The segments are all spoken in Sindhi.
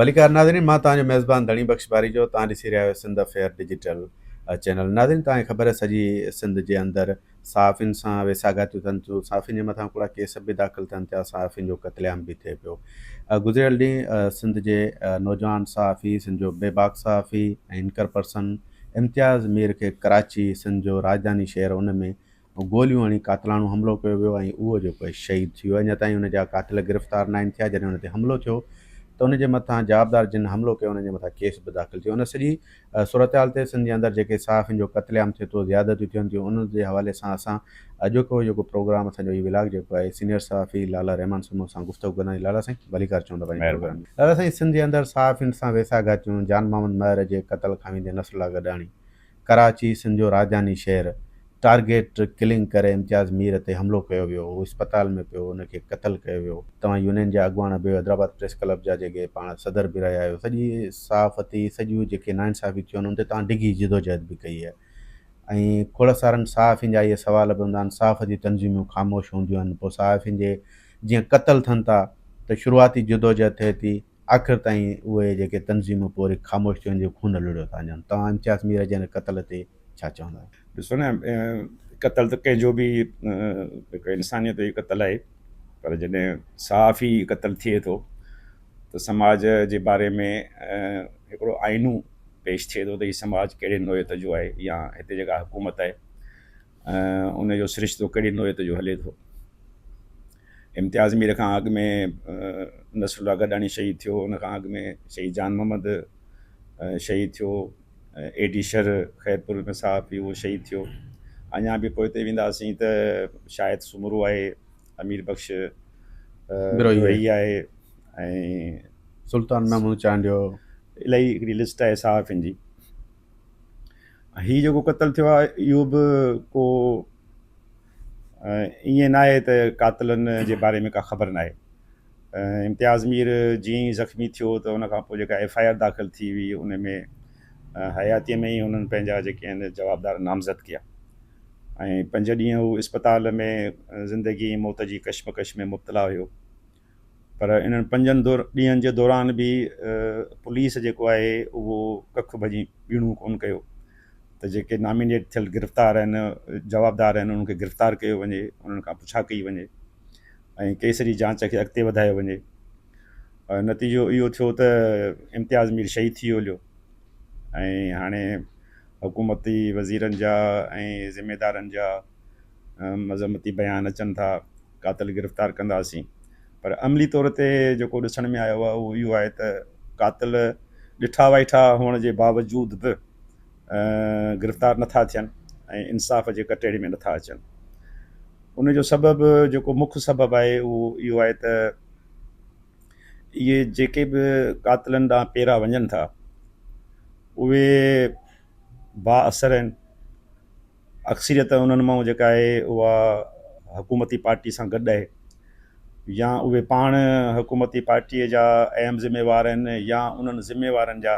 ڀليڪار ناظرين مان توهان جو ميزبان ڌڻي بخش باريجو توهان ڏسي رهيا آهيو سنڌ افيئر ڊجيٽل چينل ناظرين توهان کي خبر آهي سڄي سنڌ جي اندر صحافين سان ويساگهاتيون ٿين ٿيون صحافين جي مٿان ڪوڙا ڪيس به داخل ٿين ٿيا صحافين جو قتل عام به ٿئي پيو گذريل ڏينهن سنڌ جي نوجوان صحافي سنڌ جو بيباڪ صحافي ۽ انڪر پرسن امتياز مير کي ڪراچي سنڌ جو راڄڌاني شهر ان ۾ گوليون هڻي قاتلاڻو حملو ڪيو ويو ۽ اهو جيڪو آهي شهيد ٿي ويو اڃا تائين ان جا قاتل گرفتار ناهن ٿيا جڏهن ان تي حملو ٿيو ته ان جي مٿان جوابدار جن حملو ڪيو انهن جي مٿان ڪيس به داخل ٿيو ان سڄي صورتحال تي سنڌ جي اندر جيڪي صحافين جو قتل عام ٿئي ٿو زيادتيون ٿين ٿيون ان جي حوالي سان اسان اڄوڪو جيڪو پروگرام اسان جو هي ولاگ جيڪو آهي سينيئر صحافي لالا رحمان سمون سان گفتگو ڪنداسين لالا سائين ڀليڪار چون ٿا پنهنجي پروگرام ۾ لالا سائين سنڌ جي اندر صحافين سان ويساهه گهاتيون جان محمد مهر جي قتل کان ويندي نصرالله گڏاڻي ڪراچي سنڌ جو راڄڌاني شهر ٽارگيٽ ڪلنگ ڪري امتياز مير تي حملو ڪيو ويو، هو اسپتال ۾ پيو ان کي قتل ڪيو ويو، توهان يونين جا اڳواڻ به حيدرآباد پريس ڪلب جا جيڪي پاڻ صدر به رهيا آهيو، سڄي صحافتي سڄيون جيڪي ناانصافي ٿيون آهن ان تي توهان ڊگهي جدوجهد به ڪئي آهي ۽ کوڙ سارن صحافين جا اهي سوال به هوندا آهن صحافتي تنظيمون خاموش هونديون آهن پوء صحافين جي جيئن قتل ٿين ٿا ته شروعاتي جدوجهد ٿئي ٿي آخر تائين اهي جيڪي تنظيمون پوء وري خاموش ٿي وڃن جي خون لڙيو ٿا وڃن. توهان امتياز مير جي هن قتل تي ڇا چوندا؟ ڏسو نه قتل ته ڪنهن جو به هڪ انسانيت جو قتل آهي پر جڏهن صحافي قتل ٿئي ٿو ته سماج جي باري ۾ هڪڙو آئينو پيش ٿئي ٿو ته هي سماج ڪهڙي نوعيت جو آهي يا هتي جيڪا حڪومت آهي ان جو سرشتو ڪهڙي نوعيت جو هلي ٿو. امتياز مير کان اڳ ۾ نصر الله گڏاڻي شهيد ٿيو، ان کان اڳ ۾ شهيد جان محمد شهيد ٿيو، اي ڊي شر خيرپور ۾ صحافي اهو شهيد ٿيو. اڃا به پوئتي وينداسين ته شاهد سومرو آهي، امير بخش بروهي آهي ۽ سلطان محمود چانڊيو. الاهي هڪڙي لسٽ آهي صحافين جي. هي جيڪو قتل ٿيو آهي اهو به ڪو ائين ناهي ته قاتلن جي باري ۾ ڪا خبر ناهي. امتياز مير جيئن ئي زخمي ٿيو ته ان کان پوء جيڪا ايف I R داخل ٿي هئي ان ۾ حياتيء ۾ ئي هنن پنهنجا جيڪي آهن جوابدار نامزد ڪيا ۽ پنج ڏينهن هو اسپتال ۾ زندگي ۽ موت جي ڪشمڪش ۾ مبتلا هيو. پر انهن پنجن ڏينهن جي دوران به پوليس جيڪو آهي اهو ڪک ڀڄي ٻيڻو ڪونه ڪيو ته جيڪي نامينيٽ ٿيل گرفتار آهن جوابدار آهن انهن کي گرفتار ڪيو وڃي انهن کان پڇا ڪئي وڃي ۽ ڪيس جي جانچ کي اڳتي وڌايو وڃي نتيجو اهو ٿيو ته امتياز مير شهيد ٿي ويو ۽ هاڻي حڪومتي وزيرن جا ۽ ذميدارن جا مذمتي بيان اچن ٿا، قاتل گرفتار ڪنداسين پر عملي طور تي جيڪو ڏسڻ ۾ آيو آهي اهو اهو آهي ته قاتل ڏٺا وائٺا هئڻ جي باوجود به گرفتار نٿا ٿين ۽ انصاف جي ڪٽهڙي ۾ نٿا اچن ان جو سبب جيڪو مک سبب آهي اهو اهو آهي ته اهي جيڪي به قاتلن ڏانهن پيرا وڃن ٿا اهي بااثر آهن اڪثريت انهن مان جيڪا آهي اها حڪومتي پارٽي سان گڏ آهي يا اهي پاڻ حڪومتي پارٽيء جا اهم ذميوار آهن يا انهن ذميوارن جا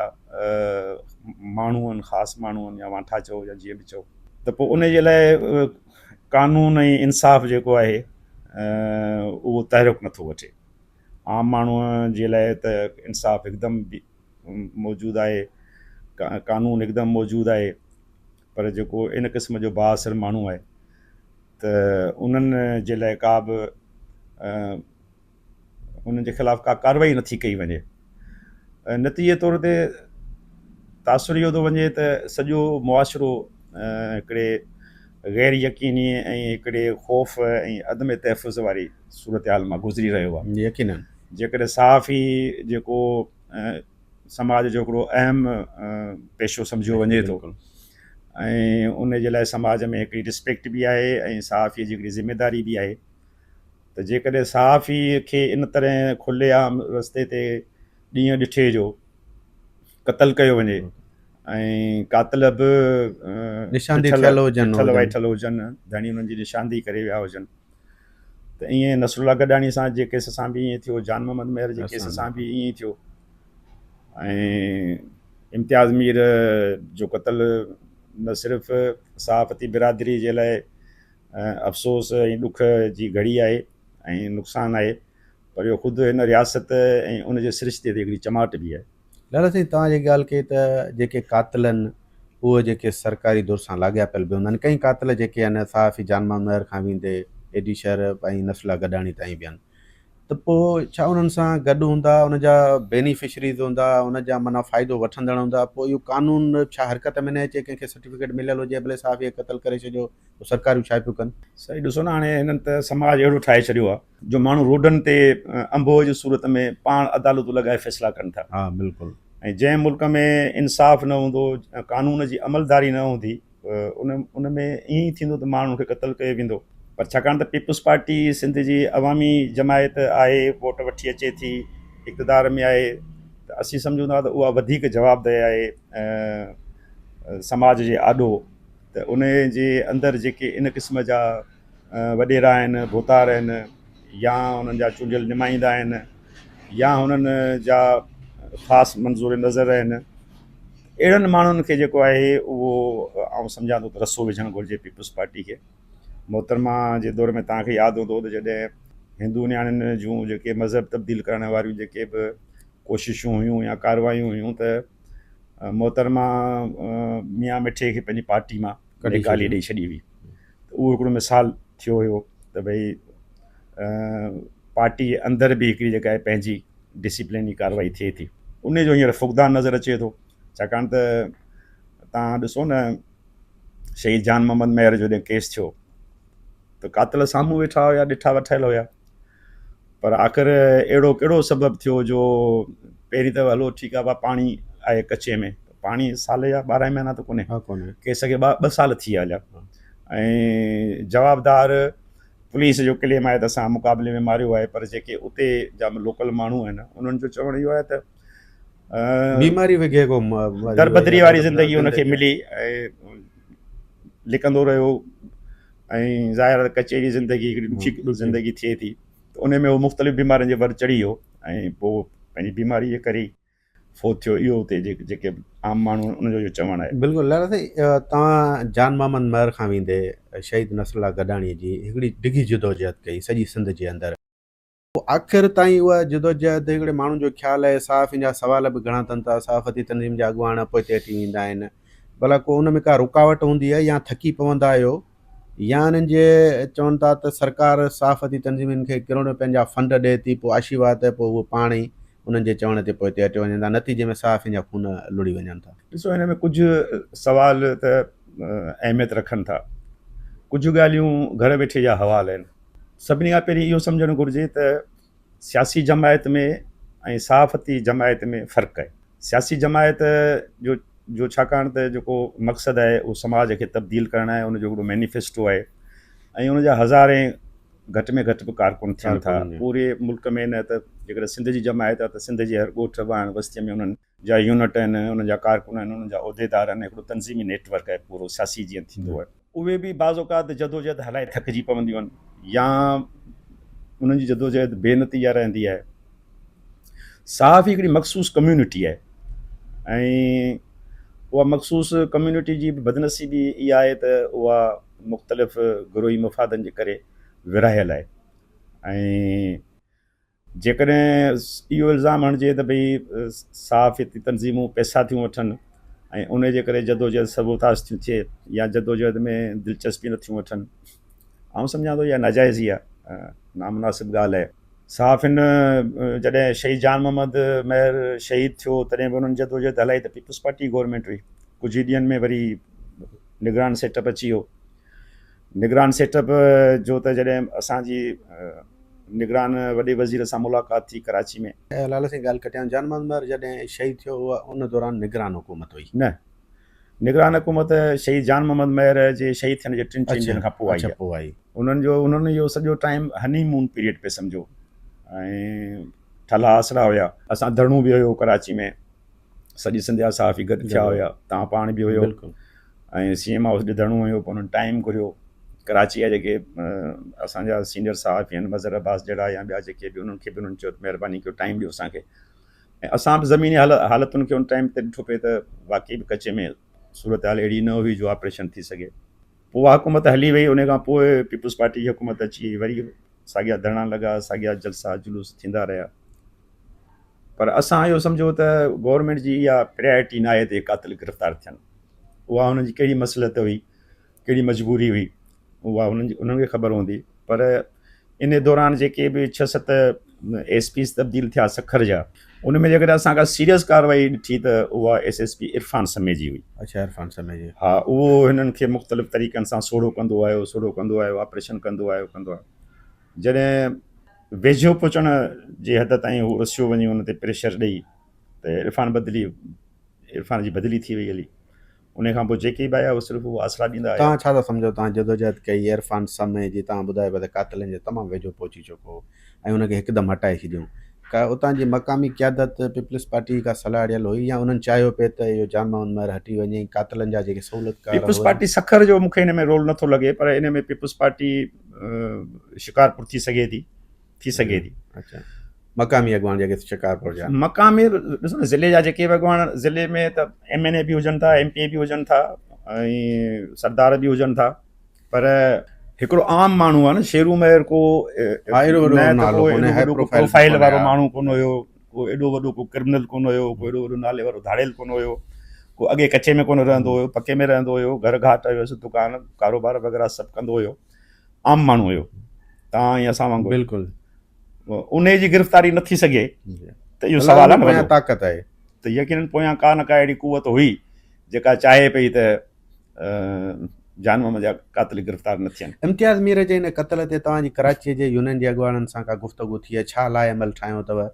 ماڻهو آهن خاص ماڻهو آهن يا وانٺا چئو يا جيئن به چئو ته پوء ان جي لاء قانون ۽ انصاف جيڪو آهي اهو تحرڪ نٿو وٺي عام ماڻهوء جي لاء ته انصاف هڪدم موجود آهي قانون هڪدم موجود آهي پر جيڪو ان قسم جو بااثر ماڻهو آهي ته انهن جي لاء ڪا به انهن جي خلاف ڪا ڪارروائي نٿي ڪئي وڃي نتيجي طور تي تاثر اهو ٿو وڃي ته سڄو معاشرو هڪڙي غير يقيني ۽ هڪڙي خوف ۽ عدم تحفظ واري صورتحال مان گذري رهيو آهي يقينن جيڪڏهن صحافي جيڪو سماج جو هڪڙو اهم پيشو سمجهيو وڃي ٿو ۽ ان جي لاء سماج ۾ هڪڙي رسپيڪٽ به آهي ۽ صحافي جي هڪڙي ذميداري به آهي ته جيڪڏهن صحافي کي ان طرح کلي عام رستي تي ڏينهن ڏٺي جو قتل ڪيو وڃي ۽ قاتل به نشاندهي ٿيل هجن ڏٺل وائٺل هجن ڌڻي انهن جي نشاندهي ڪري ويا هجن ته ائين نصر الله گڏاڻي سان جي ڪيس سان به ائين ٿيو، جان محمد مهر جي ڪيس سان به ائين ٿيو ۽ امتياز مير جو قتل نه صرف صحافتي برادري جي لاء افسوس ۽ ڏک جي گهڙي آهي ۽ نقصان آهي پر اهو خود هن رياست ۽ ان جي سرشتي تي هڪڙي چماٽ به آهي. لالا سائين توهان جيڪي ڳالهه ڪئي ته جيڪي قاتل آهن اهي جيڪي سرڪاري ڌر سان لاڳاپيل به هوندا آهن ڪئين قاتل جيڪي آهن صحافي جان محمد مهر کان ويندي اي ڊي شر ۽ نصرالله گڏاڻي تائين به آهن ته پوء ڇا انهن سان گڏ هوندا ان جا بينيفشريز هوندا ان جا معنيٰ فائدو وٺندڙ هوندا پوء اهو قانون ڇا حرڪت ۾ نه اچي ڪنهن کي سرٽيفڪيٽ مليل هجي ڀلي صحافي کي قتل ڪري ڇڏيو پوء سرڪاريون ڇا پيون ڪن. سائين ڏسو نه هاڻي هنن ته سماج اهڙو ٺاهي ڇڏيو آهي جو ماڻهو روڊن تي انبوهه جي صورت ۾ پاڻ عدالتون لڳائي فيصلا ڪن ٿا. ها بلڪل. ۽ جنهن ملڪ ۾ انصاف نه هوندو، قانون جي عملداري نه هوندي، ان ان ۾ ائين ئي ٿيندو ته ماڻهن کي قتل ڪيو ويندو. پر ڇاڪاڻ ته پيپلز پارٽي سنڌ جي عوامي جماعت آهي، ووٽ وٺي اچي ٿي، اقتدار ۾ آهي ته اسين سمجهون ٿا ته اها وڌيڪ جوابده آهي سماج جي آڏو ته ان جي اندر جيڪي ان قسم جا وڏيرا آهن، ڀوتار آهن يا انهن جا چونڊيل نمائندا آهن يا انهن جا خاص منظور نظر آهن، اهڙن ماڻهن کي جيڪو آهي اهو آئون سمجهان ٿو ته رسو وجهڻ گهرجي پيپلز پارٽي کي. محترمه جي دور ۾ توهان کي ياد هوندو ته جڏهن هندو نياڻين جون جيڪي مذهب تبديل ڪرڻ واريون جيڪي به ڪوششون هيون يا ڪارروايون هيون ته محترمه ميان مٺي کي پنهنجي پارٽي مان نيڪالي ڏئي ڇڏي هئي ته اهو هڪڙو مثال ٿيو هيو ته ڀئي پارٽي جي اندر به هڪڙي جيڪا آهي پنهنجي ڊسيپليني ڪارروائي ٿئي ٿي ان جو هينئر فقدان نظر اچي ٿو ڇاڪاڻ ته تان ڏسو نه شهيد جان محمد مهر جو جڏهن ڪيس ٿيو ته قاتل سامهون ويٺا هيا ڏٺا وٺل هيا پر آخر اهڙو ڪهڙو سبب ٿيو جو پهرين ته هلو ٺيڪ آهي پاڻي آهي ڪچي ۾ پاڻي سال جا 12 مهينا ته ڪونهي ڪونهي ڪيس کي 2 سال ٿي ويا هليا ۽ جوابدار پوليس جو ڪليم آهي ته اسان مقابلي ۾ ماريو آهي پر جيڪي اتي جا لوڪل ماڻهو آهن انهن جو چوڻ اهو آهي ته بيماري وگهي ڪو دربدري واري زندگي ان کي ملي ۽ لڪندو رهيو ۽ ظاهر آهي ته ڪچي جي زندگي هڪڙي ڏکي زندگي ٿئي ٿي ته ان ۾ هو مختلف بيمارين جي ور چڙهي ويو ۽ پوء پنهنجي بيماري جي ڪري فوت ٿيو اهو اتي جيڪي عام ماڻهو ان جو اهو چوڻ آهي. بلڪل لالا سائين توهان جان محمد مهر کان ويندي شهيد نصرالله گڏاڻي جي هڪڙي ڊگهي جدوجهد ڪئي سڄي سنڌ جي اندر پوء آخر تائين اها جدوجهد هڪڙي ماڻهن جو خيال آهي، صحافين جا سوال به گهڻا ٿين ٿا، صحافتي تنظيم جا اڳواڻ پوئتي هٽي ويندا آهن، ڀلا ڪو ان ۾ ڪا رڪاوٽ هوندي آهي يا ٿڪي پوندا آهيو يا انهن جي چون ٿا ته سرڪار صحافتي تنظيمن کي ڪروڙين روپين جا فنڊ ڏئي ٿي پوء آشيرواد پوء اهو پاڻ ئي انهن جي چوڻ تي پوئتي هٽيو وڃن ٿا نتيجي ۾ صحافين جا خون لڙي وڃن ٿا. ڏسو هن ۾ ڪجهه سوال ته اهميت رکن ٿا، ڪجهه ڳالهيون گهر ويٺي جا حوال آهن. سڀني کان پهرين اهو سمجهڻ گهرجي ته سياسي جماعت ۾ ۽ صحافتي جماعت ۾ فرق آهي. سياسي جماعت جو جو ڇاڪاڻ ته جيڪو مقصد آهي اهو سماج کي تبديل ڪرڻ آهي ان جو هڪڙو مينيفيسٽو آهي ۽ ان جا هزارين گهٽ ۾ گهٽ به ڪارڪن ٿين ٿا پوري ملڪ ۾ نه ته جيڪڏهن سنڌ جي جماعت آهي ته سنڌ جي هر ڳوٺ واهڻ وستي ۾ انهن جا يونٽ آهن، انهن جا ڪارڪن آهن، انهن جا عهديدار آهن، هڪڙو تنظيمي نيٽ ورڪ آهي پورو سياسي جيئن ٿيندو آهي. اهي به بعض اوقات جدوجهد هلائي ٿڪجي پونديون آهن يا انهن جي جدوجهد بي نتيجا رهندي آهي. صحافي هڪڙي مخصوص ڪميونٽي آهي ۽ اها مخصوص ڪميونٽي جي به بدنصيبي اها آهي ته اها مختلف گروهي مفادن جي ڪري ورهايل آهي ۽ جيڪڏهن اهو الزام هڻجي ته ڀئي صحافتي تنظيمون پئسا ٿيون وٺن ۽ ان جي ڪري جدوجهد سبوتاز ٿيون ٿئي يا جدوجهد ۾ دلچسپي نٿيون وٺن، آئون سمجهان ٿو اها ناجائزي آهي، نامناسب ڳالهه آهي. صحافين جڏهن شهيد جان محمد مهر شهيد ٿيو تڏهن به انهن جدوجهد هلائي ته پيپلز پارٽي گورنمينٽ هئي، ڪجهه ئي ڏينهن ۾ وري نگران سيٽ اپ اچي ويو. نگران سيٽ اپ جو ته جڏهن اسان جي نگران وڏي وزير سان ملاقات ٿي ڪراچي ۾. لال سائين ڳالهه ڪٽيان، جان محمد مهر جڏهن شهيد ٿيو هو ان دوران نگران حڪومت هئي. نه نگران حڪومت شهيد جان محمد مهر جي شهيد ٿيڻ جي ٽن چئن ڏينهن کان پوء آئي. پوء آئي. انهن جو انهن اهو سڄو ٽائيم هني مون پيريڊ پئي سمجهو ۽ ٺلها آسرا هيا. اسان ڌرڻو به هيو ڪراچي ۾ سڄي سنڌ جا صحافي گڏ ٿيا هيا توهان پاڻ به هيو. بلڪل. ۽ سي ايم هائوس ڏي ڌرڻو هنيو پوء انهن ٽائيم گهريو ڪراچي جا جيڪي اسان جا سينئر صحافي آهن مظهر عباس جهڙا يا ٻيا جيڪي به انهن کي به انهن چيو ته مهرباني ڪيو ٽائيم ڏيو اسان کي ۽ اسان به زميني حالتن کي ان ٽائيم تي ڏٺو پئي ته واقعي به ڪچي ۾ صورتحال اهڙي نه هئي جو آپريشن ٿي سگهي پوء اها حڪومت هلي وئي ان کان پوء پيپلز پارٽي جي حڪومت اچي وري ساڳيا ڌرڻا لڳا، ساڳيا جلسا جلوس ٿيندا رهيا. پر اسان اهو سمجهيو ته گورنمينٽ جي اها پريارٽي ناهي ته اهي قاتل گرفتار ٿين. اها هنن جي ڪهڙي مصلحت هئي، ڪهڙي مجبوري هئي، اها هنن جي انهن کي خبر هوندي. پر ان دوران جيڪي به ڇهه ست ايس پيز تبديل ٿيا سکر جا، ان ۾ جيڪڏهن اسان ڪا سيريس ڪارروائي ڏٺي ته اها ايس ايس پي عرفان سمي جي هئي. اڇا عرفان سمي جي. ها، اهو هنن کي مختلف طريقن سان سوڙهو ڪندو آيو، سوڙهو ڪندو آيو، آپريشن ڪندو آيو، ڪندو آيو. جڏهن ويجهو پهچڻ جي حد تائين هو رسيو وڃي ان تي پريشر ڏئي ته عرفان بدلي عرفان جي بدلي ٿي وئي هلي ان کان پوء جيڪي به آيا اهي صرف اهو آسرا ڏيندا آيا. توهان ڇا ٿا سمجهو توهان جدوجهد ڪئي عرفان سمي جي توهان ٻڌايو پيا ته قاتلن جي تمام ويجهو پهچي چڪو هو ۽ ان کي هڪدم هٽائي ڇڏيون ڪا اتان جي مقامي قيادت پيپلز پارٽي جي ڪا صلاح اڙيل هئي يا انهن چاهيو پئي ته اهو جان محمد مهر هٽي وڃي ۽ قاتلن جا جيڪي سهولتڪار پيپلز پارٽي سکر جو مون کي ان ۾ رول نٿو لڳي پر ان ۾ پيپلز پارٽي شڪارپور ٿي سگهي ٿي ٿي سگهي ٿي. اچا مقامي اڳواڻ جيڪي شڪارپور جا مقامي ڏسو نه ضلعي جا جيڪي به اڳواڻ ضلعي ۾ ته ايم اين اي به هجن ٿا ايم پي اي به هجن ٿا ۽ سردار به هجن ٿا پر هڪڙو عام ماڻهو آهي نه شيرو مهر ڪو پروفائل وارو ماڻهو ڪونه هيو ڪو ايڏو وڏو ڪو ڪرمنل ڪونه هيو ڪو ايڏو وڏو نالي وارو ڌاڙيل ڪونه هيو ڪو اڳي ڪچي ۾ ڪونه رهندو هيو پڪي ۾ رهندو هيو گهر گهاٽ هيس دڪان ڪاروبار وغيره سڀ ڪندو هيو عام ماڻهو هيو تان ۽ اسان وانگر بلڪل انهي جي گرفتاري نه ٿي سگهي ته اهو سوال آهي نه پويان طاقت آهي ته يقينن پويان ڪا نه ڪا اهڙي قوت هئي جيڪا چاهي پئي ته جان محمد جا قاتل گرفتار نه ٿين. امتياز مير جي ان قتل تي توهان جي ڪراچيء جي يونين جي اڳواڻن سان ڪا گفتگو ٿي آهي؟ ڇا لاء عمل ٺاهيو اٿو؟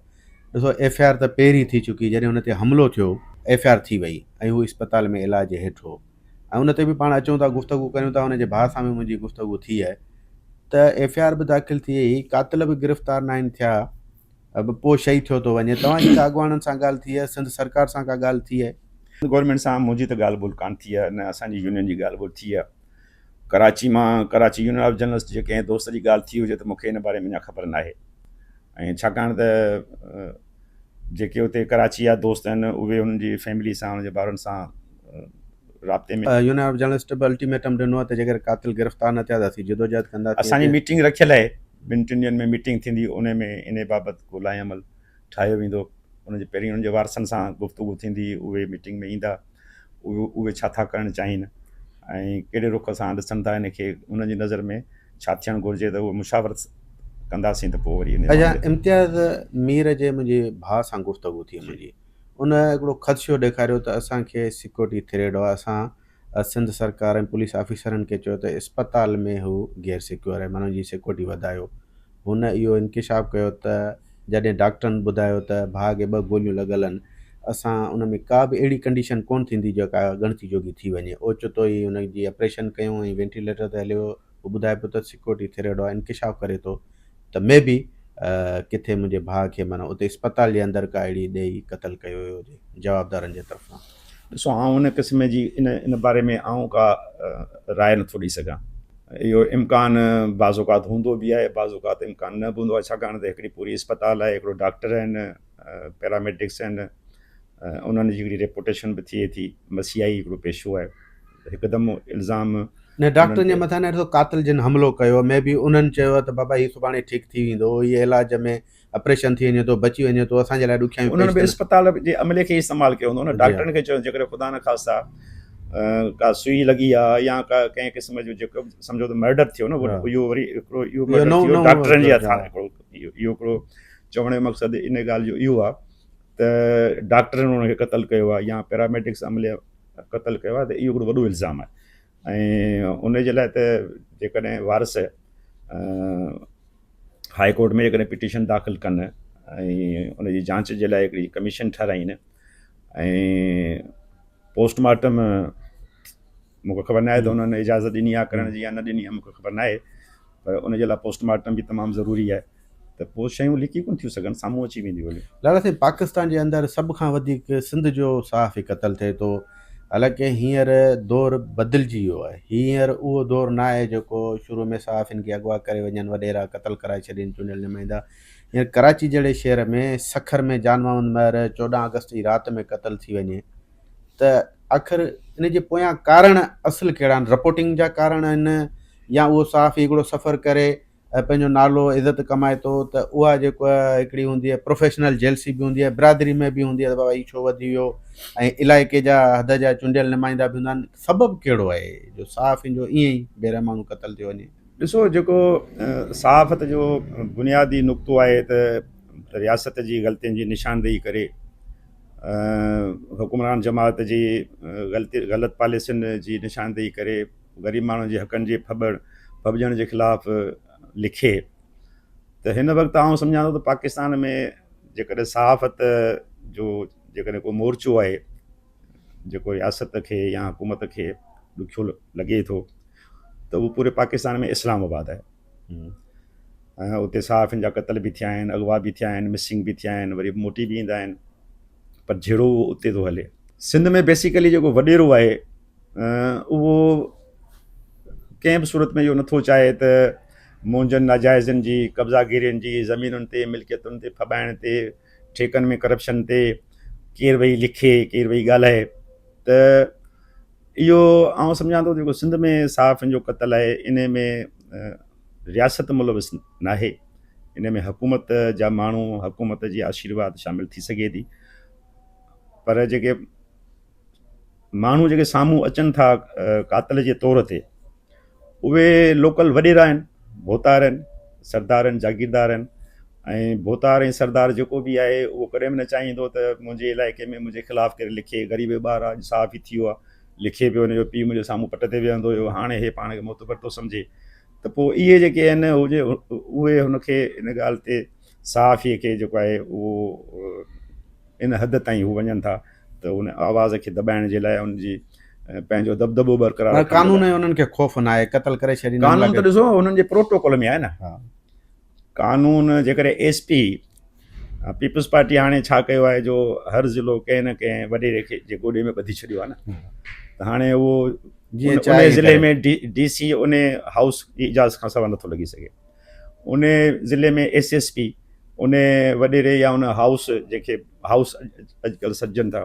ڏسو ايف I R ته پهرين ٿي چڪي جڏهن ان تي حملو ٿيو ايف I R ٿي وئي ۽ هو اسپتال ۾ علاج هيٺ هو ۽ ان تي به پاڻ اچون ٿا گفتگو ڪريون ٿا ان جي ڀاء سان به منهنجي گفتگو ٿي آهي ته ايف I R به داخل ٿي وئي قاتل به گرفتار ناهن ٿيا به پوء شهيد ٿيو ٿو وڃي. توهان جي ڪا اڳواڻن سان ڳالهه ٿي آهي؟ سنڌ سرڪار سان ڪا ڳالهه ٿي آهي؟ سنڌ گورنمينٽ سان منهنجي ته ڳالهه ٻولهه ڪانه ٿي آهي نه اسان جي يونين جي ڳالهه ٻولهه ٿي آهي. ڪراچي مان ڪراچي يونين آف جرنلسٽ جي ڪنهن دوست جي ڳالهه ٿي هجي ته مون کي ان باري ۾ اڃا خبر ناهي ۽ ڇاڪاڻ ته جيڪي اتي ڪراچي جا دوست آهن اهي انهن جي فيملي سان انهن جي ٻارن سان رابطي ۾. يونين آف جرنلسٽ به الٽيميٽم ڏنو آهي ته جيڪڏهن قاتل گرفتار نه ٿيا ته اسين جدوجهد ڪنداسين. اسان جي ميٽنگ رکيل آهي ٻن ٽن ڏينهن ۾ ميٽنگ ٿيندي انهي ۾ انهي بابت ڪو لائحه عمل ٺاهيو ويندو ان جي پهرين انهن جي وارثن سان گفتگو ٿيندي اهي ميٽنگ ۾ ايندا اهي ڇا ٿا ڪرڻ چاهين ۽ ڪهڙي رخ سان ڏسن ٿا ان کي انهن جي نظر ۾ ڇا ٿيڻ گهرجي ته اهي مشاورت ڪنداسين ته پوء وري انهي اڇا امتياز مير جي منهنجي ڀاء سان گفتگو ٿي منهنجي ان هڪڙو خدشو ڏيکاريو ته اسان کي سيڪيورٽي ٿريڊ آهي اسان سنڌ سرڪار ۽ پوليس آفيسرن کي چيو ته اسپتال ۾ هو غير سيڪيور آهي معنيٰ ان جي سيڪيورٽي وڌايو. هن اهو انڪشاف ڪيو ته جڏهن ڊاڪٽرن ٻڌايو ته ڀاء کي ٻه گوليون لڳل آهن اسان ان ۾ ڪا به اهڙي ڪنڊيشن ڪونه ٿيندي جيڪا ڳڻتي جوڳي ٿي وڃي اوچتو ئي ان جي آپريشن ڪيون ۽ وينٽيليٽر تي هليو ويو هو ٻڌائي پيو ته سيڪيورٽي ٿريڊ آهي انڪشاف ڪري ٿو ته مي بي ڪٿي منهنجي ڀاء کي معنيٰ اتي اسپتال جي اندر ڪا اهڙي ڏيئي قتل ڪيو ويو هجي جوابدارن جي طرفان. ڏسو آئون ان قسم جي ان ان باري ۾ آئون ڪا راء نٿو ڏئي سگهان. اهو امڪان بعض اوقات هوندو به آهي بعض اوقات امڪان نه به هوندو آهي ڇاڪاڻ ته هڪڙي پوري اسپتال آهي هڪڙو ڊاڪٽر آهن پيراميڊڪس آهن انهن جي هڪڙي ريپوٽيشن به ٿئي ٿي مسيحائي هڪڙو پيشو آهي هڪدم الزام نه ڊاڪٽرن جي مٿان نه ڏسو قاتل جن حملو ڪيو مي بي انهن چيو ته بابا هي سڀاڻي ٺيڪ ٿي ويندو هي علاج ۾ اپريشن ٿي وڃي ٿو بچي وڃي ٿو اسان جي لاء ڏکيائيون انهن به اسپتال جي عملي کي استعمال ڪيو هوندو نه ڊاڪٽرن کي چيو جيڪڏهن خدا نه خواسته ڪا سوئي لڳي آ يا ڪا ڪنهن قسم جو جيڪو سمجهو ته مرڊر ٿيو نه اهو وري هڪڙو اهو مرڊر ٿيو ڊاڪٽرن جي هٿان هڪڙو اهو هڪڙو چوڻ جو مقصد ان ڳالهه جو اهو آ ته ڊاڪٽرن ان کي قتل ڪيو آ يا پيراميڊڪس عملي قتل ڪيو آ ته اهو هڪڙو وڏو الزام آهي ۽ ان جي لاء ته جيڪڏهن وارث هاء ڪورٽ ۾ جيڪڏهن پٽيشن داخل ڪن ۽ ان جي جانچ جي لاء هڪڙي ڪميشن ٺهرائين ۽ پوسٽ مارٽم مونکي خبر ناهي ته انهن اجازت ڏني آهي ڪرڻ جي يا نه ڏني آهي مونکي خبر ناهي پر ان جي لاء پوسٽ مارٽم به تمام ضروري آهي ته پوء شيون لڪي ڪونه ٿيون سگهن سامهون اچي وينديون هليون. لالا سائين پاڪستان جي اندر سڀ کان وڌيڪ سنڌ جو صحافي قتل ٿئي ٿو حالانڪه هينئر دور بدلجي ويو آهي هينئر اهو دور نه آهي جيڪو شروع ۾ صحافين کي اغوا ڪري وڃن وڏيرا قتل ڪرائي ڇڏين چونڊيل نمائندا هينئر ڪراچي جهڙي شهر ۾ سکر ۾ جان محمد مهر 14 آگسٽ جي رات ۾ قتل ٿي وڃي ته آخر ان جي پويان ڪارڻ اصل ڪهڙا آهن رپورٽنگ جا ڪارڻ آهن يا اهو صحافي هڪڙو سفر ڪري پنهنجو نالو عزت ڪمائي ٿو ته اها جيڪو آهي هڪڙي هوندي آهي پروفيشنل جيلسي به هوندي آهي برادري ۾ به هوندي آهي ته بابا هي ڇو وڌي ويو ۽ علائقي جا حد جا چونڊيل نمائندا به هوندا آهن سبب ڪهڙو آهي جو صحافين جو ائين ئي بيرحماڻو قتل ٿيو وڃي. ڏسو جيڪو صحافت جو بنيادي نقطو آهي ته رياست جي غلطين جي نشاندهي ڪري حڪمران جماعت جي غلطي غلط پاليسين جي نشاندهي ڪري غريب ماڻهن جي حقن جي ڦٻڻ ڦٻجڻ جي خلاف لکي ته هن وقت آئون سمجهان ٿو ته پاڪستان ۾ جيڪڏهن صحافت جو جيڪڏهن ڪو مورچو آهي جيڪو رياست کي يا حڪومت کي ڏکيو لڳي ٿو ته اهو پوري پاڪستان ۾ اسلام آباد آهي ۽ اتي صحافين جا قتل به ٿيا آهن اغوا به ٿيا آهن مسنگ به ٿيا آهن وري موٽي به ايندا آهن پر جهيڙو اتي ٿو هلي سنڌ ۾ بيسيڪلي جيڪو وڏيرو آهي اهو ڪنهن به صورت ۾ اهو نٿو چاهي ته منهنجن ناجائزن جي قبضا گيرين جي زمينن تي ملڪيتن تي ڦٻائڻ تي ٺيڪن ۾ ڪرپشن تي ڪير ويهي لکي ڪير ويهي ڳالهائي ته اهو آئون سمجهان ٿو جيڪو سنڌ ۾ صحافين جو قتل آهي ان ۾ رياست ملوث ناهي ان ۾ حڪومت جا ماڻهو حڪومت جي آشيرواد شامل ٿي سگهي ٿي پر جيڪي ماڻهو جيڪي سامهون اچن ٿا قاتل جي طور تي اهي لوڪل وڏيرا آهن ڀوتار آهن سردار آهن جاگيردار آهن ۽ ڀوتار ۽ سردار جيڪو به آهي اهو ڪڏهن به نه چاهيندو ته منهنجي علائقي ۾ منهنجي خلاف ڪير لکي غريب جو ٻار آهي صحافي ٿي ويو آهي لکي پيو هن جو پيء منهنجي سامهون پٽ تي ويهندو هيو هاڻي هي پاڻ کي معتبر ٿو سمجهي ته پوء اهي جيڪي آهن اهي هن کي ان ڳالهه تي صحافي کي جيڪو آهي اهو ان حد تائين هو وڃن ٿا ته ان آواز کي دٻائڻ جي لاء ان جي پنهنجو دٻدٻو برقرار رکڻ قانون جو انهن کي خوف نه آهي قتل ڪري ڇڏيندن قانون ته ڏسو انهن جي پروٽوڪول ۾ آهي نه قانون جيڪڏهن ايس پي پيپلز پارٽي هاڻي ڇا ڪيو آهي جو هر ضلعو ڪنهن نه ڪنهن وڏيري کي جي گوڏي ۾ ٻڌي ڇڏيو آهي نه ته هاڻي اهو ان ضلعي ۾ ڊي سي ان هائوس جي اجازت کان سواء نٿو لڳي سگهي ان ضلعي ۾ ايس ايس پي ان وڏيري يا ان هائوس جنهن کي هائوس اڄڪلهه سڏجن ٿا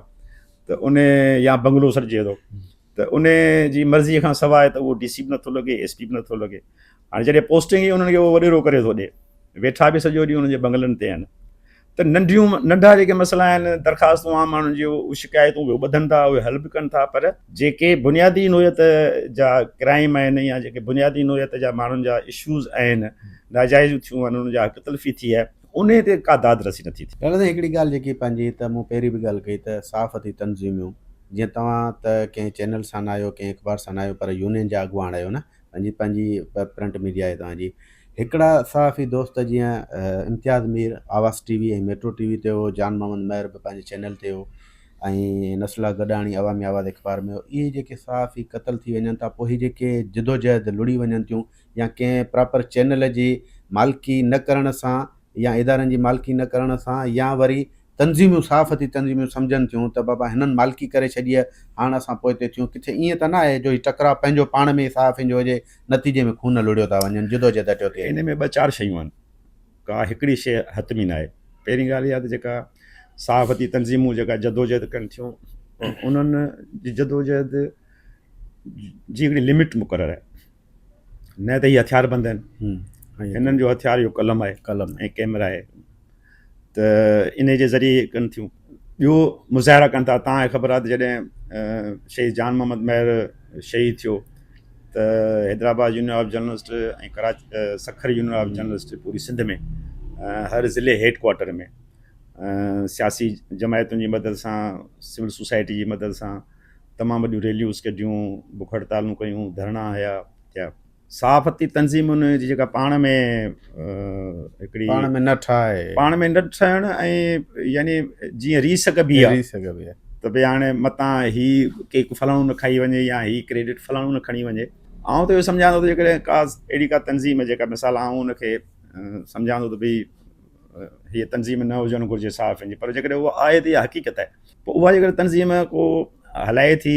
ته ان يا بنگلو سڏجي ٿو ته ان جي مرضي کان سواء ته اهو ڊي سي به نٿو لڳي ايس پي به نٿو لڳي هاڻي جڏهن پوسٽنگ ئي انهن کي اهو وڏيرو ڪري ٿو ڏي ويٺا به سڄو ڏينهن انهن جي بنگلن تي آهن ته ننڍيون ننڍا جيڪي مسئلا آهن درخواستون عام ماڻهن جون اهي شڪايتون اهي ٻڌن ٿا اهي حل به ڪن ٿا پر جيڪي بنيادي نوعيت جا ڪرائم آهن يا جيڪي بنيادي نوعيت جا ماڻهن جا اشوز آهن ناجائزيون ٿيون آهن انهن جا حق تلفي ٿي آهي انهي تي ڪا داد رسي نٿي ٿئي. لالا سائين هڪڙي ڳالهه جيڪي پنهنجي ته مون پهرين به ڳالهه ڪئي ته صحافتي تنظيميون جيئن توهان ته ڪنهن چينل سان نه آهيو ڪنهن اخبار سان نه آهيو پر يونين جا اڳواڻ آهيو نه پنهنجي پنهنجي پرنٽ ميڊيا آهي توهان جي هڪڙا صحافي دوست جيئن Imtiaz Mir Awaz T V ۽ Metro T V تي هو جان محمد مهر به پنهنجي چينل تي هو ۽ نصرالله گڏاڻي عوامي آواز اخبار ۾ هو اهي جيڪي صحافي قتل ٿي وڃن ٿا پوء هي جيڪي جدوجهد لڙي وڃن ٿيون يا ڪنهن پراپر چينل جي مالڪي نه ڪرڻ سان يا ادارن جي مالڪي نه ڪرڻ سان يا وري تنظيميون صحافتي تنظيميون سمجهن ٿيون ته بابا هنن مالڪي ڪري ڇڏي آهي هاڻ اسان پوئتي ٿيون ڪٿي ائين ته نه آهي جو هي ٽڪراء پنهنجو پاڻ ۾ ئي صحافين جو هجي نتيجي ۾ خون لڙيو ٿا وڃن جدوجهد اٽيو ٿي ان ۾ ٻه چار شيون آهن ڪا هڪڙي شيء حتمي ناهي پهرين ڳالهه اها ته جيڪا صحافتي تنظيمون جيڪا جدوجهد ڪن ٿيون انهن جي جدوجهد جي هڪڙي لمٽ مقرر آهي نه ته هي هٿيار بند آهن هنن جو هٿيار اهو قلم آهي قلم ۽ ڪيمرا آهي ته ان جي ذريعي ڪن ٿيون ٻيو مظاهرا ڪن ٿا تان کي خبر آهي ته جڏهن شهيد جان محمد مهر شهيد ٿيو ته Hyderabad union of journalist ۽ Karachi Sukkur union of journalist پوري سنڌ ۾ هر ضلعي هيڊ ڪوارٽر ۾ سياسي جماعتن جي مدد سان سول سوسائٽي جي مدد سان تمام وڏيون ريليوز ڪڍيون، بک هڙتالون ڪيون، ڌرڻا هنيا ٿيا. صحافتي تنظيمن جي جيڪا پاڻ ۾ هڪڙي پاڻ ۾ نه ٺاهي. پاڻ ۾ نه ٺهڻ ۽ يعني جيئن ريس ڪبي آ. ريس ڪبي آ. ته ڀئي هاڻي متان هي ڪيڪ فلاڻو نه کائي وڃي يا هي ڪريڊٽ فلاڻو نه کڻي وڃي. آئون ته اهو سمجهان ٿو ته جيڪڏهن ڪا اهڙي ڪا تنظيم جيڪا مثال آئون ان کي سمجهان ٿو ته ڀئي هيء تنظيم نه هجڻ گهرجي صحافين جي پر جيڪڏهن اها آهي ته اها حقيقت آهي پوء اها جيڪڏهن تنظيم ڪو هلائي ٿي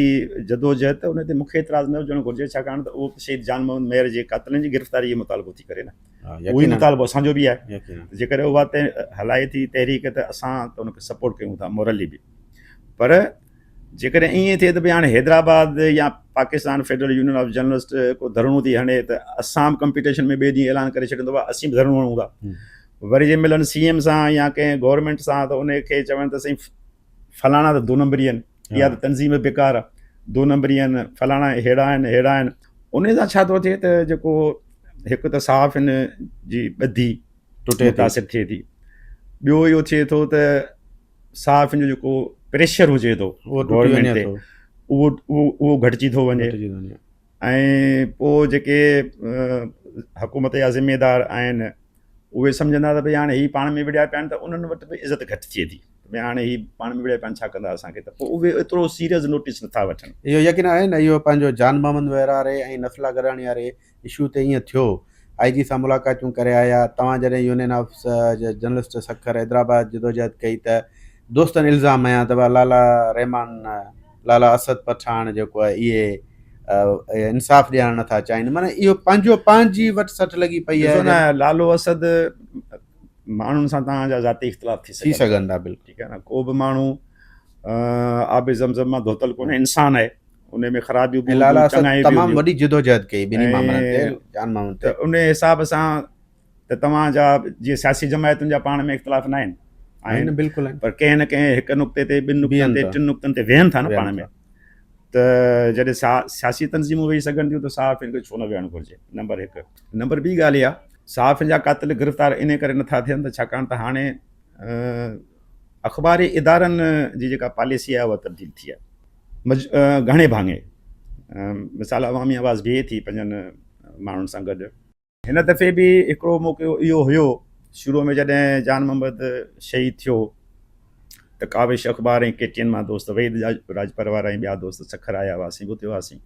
جدوجهد ته ان تي مونکي اعتراض نه هجڻ گهرجي ڇاڪاڻ ته اهو شهيد جان محمد مهر جي قاتلن جي گرفتاري جو مطالبو ٿي ڪري نه اهو ئي مطالبو اسانجو به آهي جيڪڏهن اها هلائي ٿي تحريڪ ته اسان ته ان کي سپورٽ ڪيون ٿا مورلي به پر جيڪڏهن ائين ٿئي ته ڀئي هاڻي حيدرآباد يا Pakistan federal union of journalist ڪو ڌرڻو ٿي هڻي ته اسان به ڪمپيٽيشن ۾ ٻئي ڏينهن اعلان ڪري ڇڏيون ته اسين به ڌرڻو هڻون ٿا. وري جي ملن سي ايم سان يا ڪنهن گورنمينٽ سان ته ان کي چون ته سائين فلاڻا ته دو نمبري آهن، اها ته تنظيم بيڪار آهي، دو نمبري آهن، فلاڻا ههڙا آهن ههڙا آهن. ان سان ڇا ٿو ٿئي ته جيڪو هڪ ته صحافين جي ٻڌي ٽٽي متاثر ٿئي ٿي، ٻيو اهو ٿئي ٿو ته صحافين جو جيڪو پريشر هجي ٿو گورنمينٽ تي اهو اهو گهٽجي ٿو وڃي ۽ پوء جيڪي حڪومت جا ذميدار آهن اهي سمجهندا ته ڀئي هاڻي هي پاڻ ۾ وڙهيا پيا آهن ته انهن وٽ به عزت گهٽ ٿئي ٿي ڀئي هاڻي هي پاڻ ۾ وڙهيا پيا آهن ڇا ڪندا اسان کي ته پوء اهي ايترو سيريس نوٽيس نٿا وٺن. اهو يقين آهي نه اهو پنهنجو جان محمد ويرا ري ۽ نسلا گڏاڻي واري اشو تي ائين ٿيو آء جي سان ملاقاتيون ڪري آيا توهان جڏهن union of journalist Sukkur Hyderabad جدوجهد ڪئي ته دوستن الزام هنيا ته لالا رحمان لالا اسد پٺاڻ جيڪو آهي اهي انصاف ڏيارڻ نٿا چاهين معنی اهو پنهنجو پنهنجي وٽ سٽ لڳي پئي آهي. ڏسو نه لالو اسد ماڻهن سان توهان جا ذاتي اختلاف ٿي سگهن ٿا بلڪل ٺيڪ آهي نه ڪو به ماڻهو آب زمزم مان ڌوتل ڪونهي انسان آهي ان ۾ خرابيون به لالا اسد تمام وڏي جدوجهد ڪئي ٻنهي مامرن تي جان ماڻهن تي ته ان حساب سان ته توهان جا جيئن سياسي جماعتن جا پاڻ ۾ اختلاف نه آهن آهن بلڪل آهن پر ڪنهن نه ڪنهن هڪ نقطي تي ٻن نقطن تي ٽن نقطن تي ويهن ٿا نه پاڻ ۾ ته جڏهن سياسي تنظيمون ويهي سگهن ٿيون ته صحافين کي ڇو نه ويهڻ گهرجي نمبر هڪ نمبر ٻي ڳالهه اها صحافين جا قاتل گرفتار ان ڪري نٿا ٿين ته ڇاڪاڻ ته هاڻي اخباري ادارن جي جيڪا پاليسي آهي اها تبديل ٿي آهي گهڻي ڀاڱي مثال عوامي آواز بيهي ٿي پنهنجن ماڻهن سان گڏ هن دفعي به هڪڙو موقعو اهو هيو، شروع ۾ جڏهن جان محمد شهيد ٿيو ته ڪاوش اخبار ۽ ڪي ٽي اين مان دوست وحيد راڄپر وارا ۽ ٻيا دوست سکر آيا هئاسين به اتي هئاسين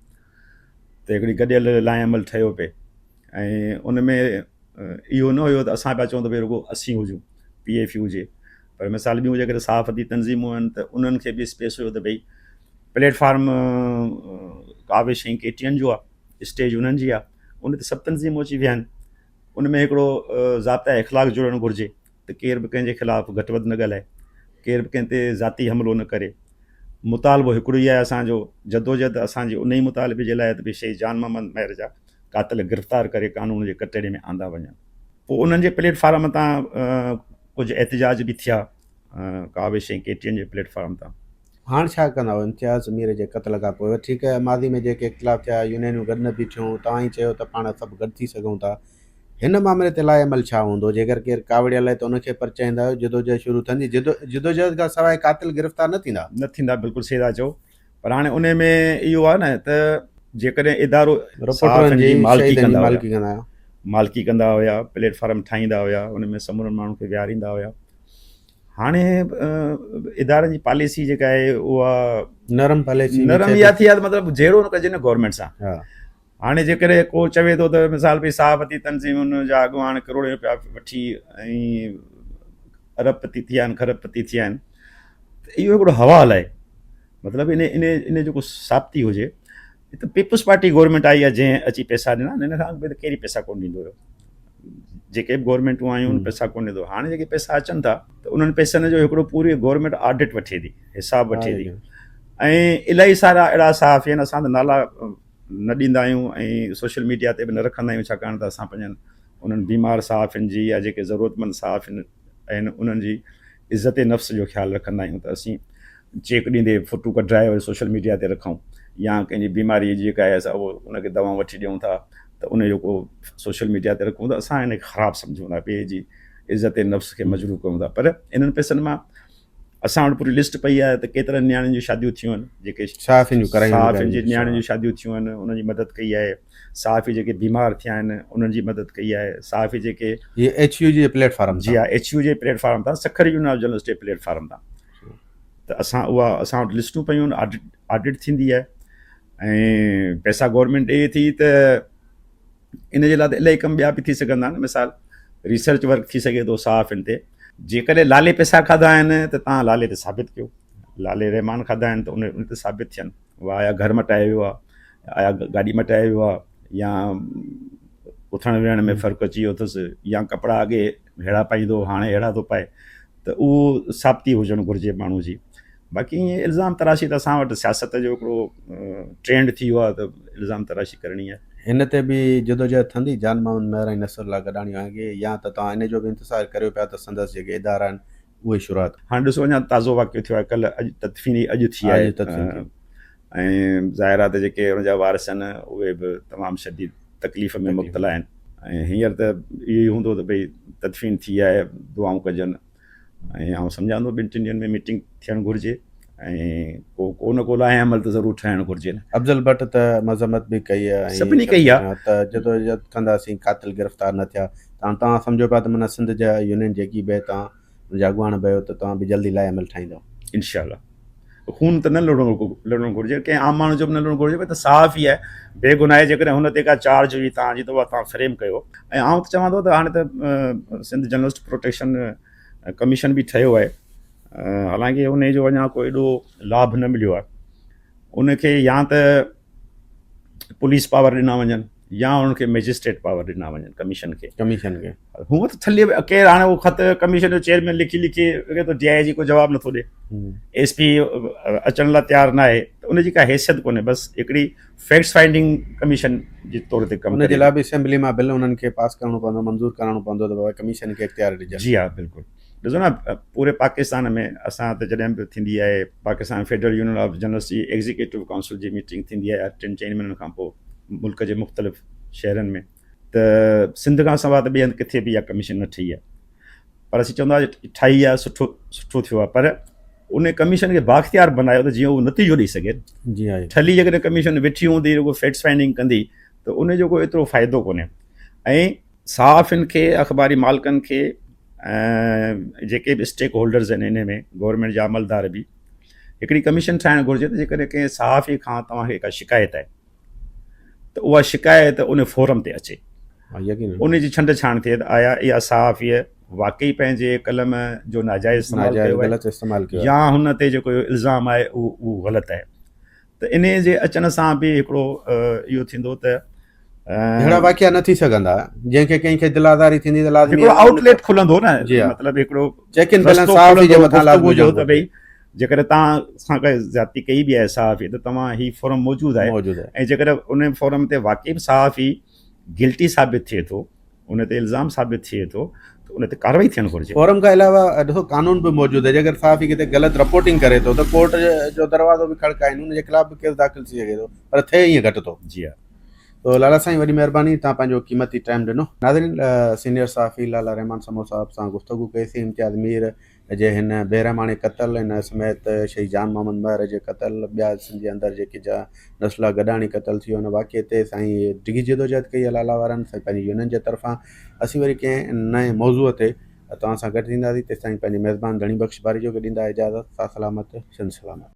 ته هڪڙي گڏيل لائحه عمل ٺهيو پئي ۽ ان ۾ اهو نه هيو ته اسان پيا چئون ته ڀئي رڳو اسين هجون پي ايف يو هجي پر مثال ٻيون جيڪڏهن صحافتي تنظيمون آهن ته انهن کي به اسپيس هيو ته ڀئي platform Kawish ۽ K T N جو آهي اسٽيج انهن جي آهي ان تي سڀ تنظيمون اچي ويا آهن ان ۾ هڪڙو ضابطه اخلاق جوڙڻ گهرجي ته ڪير به ڪنهن جي خلاف گهٽ وڌ نه ڳالهائي ڪير به ڪنهن تي ذاتي حملو نه ڪري مطالبو هڪڙو ئي آهي اسانجو جدوجهد اسانجي ان ئي مطالبي جي لاء ته ڀئي شهيد جان محمد مهر جا قاتل گرفتار ڪري قانون جي ڪٽهڙي ۾ آندا وڃن پوء انهن جي پليٽ فارم تان ڪجهه احتجاج به ٿيا ڪاوش ۽ ڪي ٽي اين جي پليٽ فارم تان هاڻ ڇا ڪندا امتياز مير جي قتل کان پوء ٺيڪ آهي ماضي ۾ جيڪي اختلاف ٿيا يونينيون گڏ نه بيٺيون توهان ئي چيو ته پاڻ سڀ گڏ ٿي سگهون ٿا هن مامري تي لاء عمل ڇا هوندو جيڪر ڪير ڪاوڙيل آهي ته ان کي پرچائيندا آهيو جدوجهد شروع ٿيندي جدوجهد کان سواء قاتل گرفتار نه ٿيندا. نه ٿيندا بلڪل صحيح ٿا چئو پر هاڻي انهي ۾ اهو آهي نه ته جيڪڏهن ادارو رپورٽرن جي مالڪي ڪندا هيا مالڪي ڪندا هيا پليٽ فارم ٺاهيندا هيا ان ۾ سمورن ماڻهن کي ويهاريندا هيا هاڻي ادارن جي پاليسي جيڪا آهي اها نرم پاليسي نرم اها ٿي آهي مطلب جهڙو نه ڪجي نه گورنمينٽ سان هاڻي جيڪڏهن ڪو چوي ٿو ته مثال پي صحافتي تنظيمن جا اڳواڻ ڪروڙين روپيا وٺي ۽ ارب پتي ٿي آهن کرب پتي ٿي آهن ته اهو هڪڙو حوال آهي مطلب ان ان ان جيڪو ثابتي هجي هي ته پيپلز پارٽي گورنمينٽ آئي آهي جنهن اچي پئسا ڏنا ان کان اڳ ۾ ته ڪيري پئسا ڪونه ڏيندو هيو جيڪي به گورنمينٽون آيون پئسا ڪونه ڏيندو هاڻي جيڪي پئسا اچن ٿا ته انهن پئسن جو هڪڙو پوري گورنمينٽ آڊٽ وٺي ٿي حساب وٺي ٿي ۽ الاهي سارا اهڙا صحافي آهن اسان ته نالا نه ڏيندا آهيون ۽ سوشل ميڊيا تي به نه رکندا آهيون ڇاڪاڻ ته اسان پنهنجن انهن بيمار صحافين جي يا جيڪي ضرورتمند صحافين آهن انهن جي عزت نفس جو خيال رکندا آهيون ته اسين چيڪ ڏيندي فوٽو ڪڍرائي وري سوشل ميڊيا تي رکون يا ڪنهن جي بيماري جي جيڪا آهي اسان اهو ان کي دوائون وٺي ڏيون ٿا ته ان جو ڪو سوشل ميڊيا تي رکون ته اسان ان کي خراب سمجهون ٿا ٻئي جي عزت نفس کي مجروح ڪيون ٿا پر انهن پئسن مان اسان وٽ پوري لسٽ پئي آهي ته ڪيترن نياڻين جون شاديون ٿيون آهن جيڪي صحافين جون ڪرايون صحافين جي نياڻين جون شاديون ٿيون آهن انهن جي مدد ڪئي آهي صحافي جيڪي بيمار ٿيا آهن انهن جي مدد ڪئي آهي صحافي جيڪي هي ايڇ يو جي پليٽ فارم جي ها ايڇ يو جي پليٽ فارم تان سکر يونين آف جرنلسٽ جي پليٽ فارم تان ته اسان اها اسان وٽ لسٽون پيون آهن آڊٽ آڊٽ ٿيندي آهي ۽ پئسا گورنمينٽ ڏئي ٿي ته ان جي لاء ته الاهي ڪم ٻيا به ٿي سگهندا آهن مثال ريسرچ ورڪ ٿي سگهي ٿو صحافين تي جيڪڏهن لالي پئسا کاڌا آهن ته تان لالي تي ثابت ڪيو لالي رحمان کاڌا آهن ته ان تي ثابت ٿين اها آيا گهر مٽائي ويو آهي آيا گاڏي مٽائي ويو آهي يا اٿڻ ويهڻ ۾ فرق اچي ويو اٿس يا ڪپڙا اڳي ههڙا پائيندو هاڻي ههڙا ٿو پائي ته اهو ثابتي هجڻ گهرجي ماڻهو جي. باقي ائين الزام تراشي ته اسان وٽ سياست جو هڪڙو ٽرينڊ ٿي ويو آهي ته الزام تراشي ڪرڻي آهي. هن تي به جدوجهد ٿندي جان محمد مهر ۽ نصر الله گڏاڻي وانگي يا ته توهان ان جو به انتظار ڪريو پيا ته سندس جيڪي ادارا آهن اهي شروعات. هاڻي ڏسو اڃا تازو واقعو ٿيو آهي ڪلهه اڄ تدفين ئي اڄ ٿي آهي اڄ تدفين ٿي. ۽ ظاهر آهي ته جيڪي ان جا وارث آهن اهي به تمام شديد تڪليف ۾ مبتلا آهن ۽ هينئر ته اهو ئي هوندو ته ڀئي تدفين ٿي آهي دعائون ڪجن ۽ آئون سمجهان ٿو ٻن ٽن ڏينهن ۾ ميٽنگ ٿيڻ گهرجي ۽ ڪو ڪو نه ڪو لائحه عمل ته ضرور ٺاهڻ گهرجي نه. افضل ڀٽ ته مذمت به ڪئي ۽ سڀني ڪئي آهي. ته جدوجهد ڪنداسين قاتل گرفتار نه ٿيا ته هاڻ توهان سمجهو پيا ته معنيٰ سنڌ جا يونين جيڪي به توهان ان جا اڳواڻ به آهيو ته توهان به جلدي لائحه عمل ٺاهيندؤ. انشاء الله. خون ته نه لڙڻو لڙڻو گهرجي ڪنهن عام ماڻهو جو به نه لڙڻو گهرجي پر صحافي آهي بيگناهه آهي جيڪڏهن هن تي ڪا چارج هئي توهان جي ته اها توهان فريم ڪيو ۽ آئون ته چوان ٿو ته هاڻي ته سنڌ جرنلسٽ پروٽيڪشن ڪميشن به ٺهيو آهي حالانڪه ان جو اڃا ڪو ايڏو لاڀ نه مليو آهي ان کي يا ته پوليس پاور ڏنا وڃن يا انهن کي مئجسٽريٽ پاور ڏنا وڃن ڪميشن کي ڪميشن کي هونء ته ٿلهي ۾ ڪير هاڻي اهو خط ڪميشن جو چيئرمين لکي لکي وڃي ٿو ڊي I جي ڪو جواب نٿو ڏي ايس پي اچڻ لاء تيار نه آهي ته ان جي ڪا حيثيت ڪونهي بس هڪڙي فيڪٽس فائنڊنگ ڪميشن جي طور تي ڪم ان جي لاء به اسيمبلي مان بل انهن کي پاس ڪرڻو پوندو منظور ڪرائڻو پوندو ته بابا ڪميشن کي اختيار ڏجن. جي ها بلڪل ڏسو نه پوري پاڪستان ۾ اسان ته جڏهن به ٿيندي آهي Pakistan federal union of journalist جي ايگزيڪيوٽو ڪائونسل جي ميٽنگ ٿيندي آهي هر ٽن چئن مهينن کان پوء ملڪ جي مختلف شهرن ۾ ته سنڌ کان سواء ته ٻئي هنڌ ڪٿي به اها ڪميشن نه ٺهي آهي پر اسين چوندا ٺاهي آهي سٺو سٺو ٿيو آهي پر ان ڪميشن کي بااختيار بنايو ته جيئن اهو نتيجو ڏئي سگهي جي ها ٺلي جيڪڏهن ڪميشن ويٺي هوندي رڳو فيڪٽس فائنڊنگ ڪندي ته ان جو ڪو ايترو فائدو ڪونهي ۽ صحافين کي، اخباري مالڪن کي ۽ جيڪي به اسٽيڪ هولڊرز آهن انهي ۾ گورنمينٽ جا عملدار به هڪڙي ڪميشن ٺاهڻ گهرجي ته جيڪڏهن ڪنهن صحافي کان توهان کي ڪا شڪايت آهي ته اها شڪايت ان فورم تي اچي ان جي ڇنڊ ڇاڻ ٿئي ته آيا اها صحافي واقعي پنهنجي قلم جو ناجائز استعمال ڪيو آهي يا هن تي جيڪو الزام آهي اهو غلط آهي ته انهيء جي اچڻ سان به هڪڙو اهو ٿيندو ته اهڙا واقعا نه ٿي سگهندا جنهن کي ڪنهن کي دل آزاري ٿيندي ته لازمي هڪڙو آئوٽ ليٽ کلندو نه جي ها مطلب هڪڙو چيڪ ان بيلنس صحافي جي مٿان لازمي جو ته ڀئي جيڪڏهن توهان سان ڪا زيادتي ڪئي به آهي صحافي ته توهان هي فورم موجود آهي موجود آهي ۽ جيڪڏهن ان فورم تي واقعي به صحافي گلٽي ثابت ٿئي ٿو ان تي الزام ثابت ٿئي ٿو ته ان تي ڪارروائي ٿيڻ گهرجي. فورم کان علاوه ڏسو قانون به موجود آهي جيڪر صحافي ڪٿي غلط رپورٽنگ ڪري ٿو ته ڪورٽ جو دروازو به کڙڪائين ان جي خلاف به ڪيس داخل ٿي سگهي ٿو پر ٿئي ائين گهٽ ٿو. جي ها. تو لالا سائين وڏي مهرباني توهان پنهنجو قيمتي ٽائيم ڏنو. ناظرين سينيئر صحافي لالا رحمان سمون صاحب سان گفتگو ڪئي سين امتياز مير جي هن بيرحماڻي قتل ان سميت شهيد جان محمد مهر جي قتل ٻيا سنڌ جي اندر جيڪي جا نسلا گڏاڻي قتل ٿي ويو ان واقعي تي سائين ڊگهي جدوجهد ڪئي آهي لالا وارن سائين پنهنجي يونين جي طرفان اسين وري ڪنهن نئين موضوع تي توهان سان گڏ ٿينداسين تيستائين پنهنجي ميزبان ڌڻي بخش باريجو کي ڏيندا اجازت سا سلامت سنڌ سلامت.